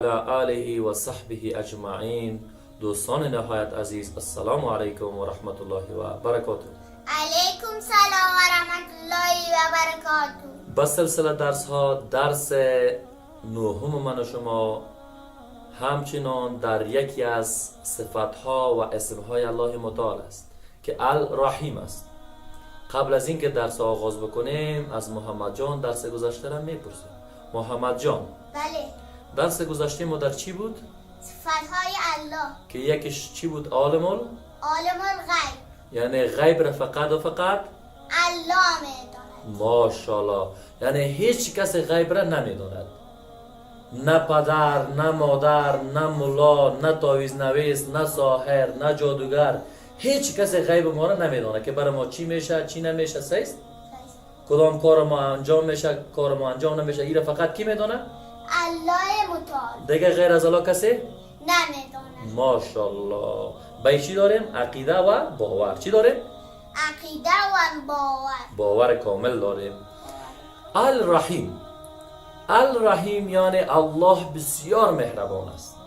آله و صحبه اجمعین. دوستان نهایت عزیز، السلام علیکم و رحمت الله و برکاته. علیکم سلام و رحمت الله و برکاته. به سلسله درس ها، درس نهم من و شما همچنان در یکی از صفت ها و اسم های الله متعال است که الرحیم است. قبل از اینکه درس آغاز بکنیم، از محمد جان درس گذشته را میپرسیم. محمد جان. بله. درس گذشته ما در چی بود؟ صفت های الله. که یکیش چی بود؟ عالم عالم الغیب. یعنی غیب را فقط و فقط الله میداند. ماشاءالله، یعنی هیچ کس غیب را نمیداند، نه پدر، نه مادر، نه ملا، نه تعویذ نویس، نه ساحر، نه جادوگر. هیچ کس غیب ما را نمیداند که برای ما چی میشه، چی نمیشه. صحیح است؟ کدام کار ما انجام میشه، کار ما انجام نمیشه، ایره فقط کی میدانه؟ الله متعال. دیگه غیر از الله کسی نمیداند. ماشاءالله. به چی داریم؟ عقیده و باور. چی داریم؟ عقیده و باور. باور کامل داریم. الرحیم، الرحیم یعنی الله بسیار مهربان است،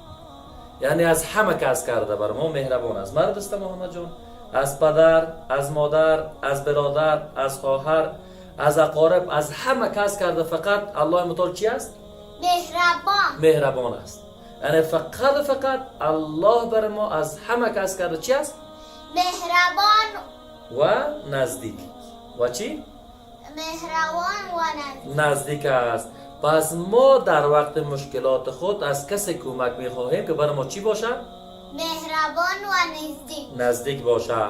یعنی از همه کس کرده بر ما مهربان است. مرد است محمد جان، از پدر، از مادر، از برادر، از خواهر، از اقارب، از همه کس کرده فقط الله متعال چی است؟ مهربان. مهربان است. یعنی فقط و فقط الله بر ما از همه کس کرده چی است؟ مهربان. و نزدیک و چی؟ مهربان و نزدیک. نزدیک است. پس ما در وقت مشکلات خود از کسی کمک میخواهیم که برای ما چی باشه؟ مهربان و نزدیک. نزدیک باشه.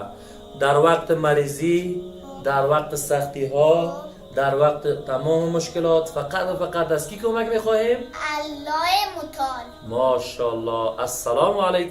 در وقت مریضی، در وقت سختی ها، در وقت تمام مشکلات فقط و فقط از کی کمک میخواهیم؟ الله متعال. ماشاءالله. السلام علیکم.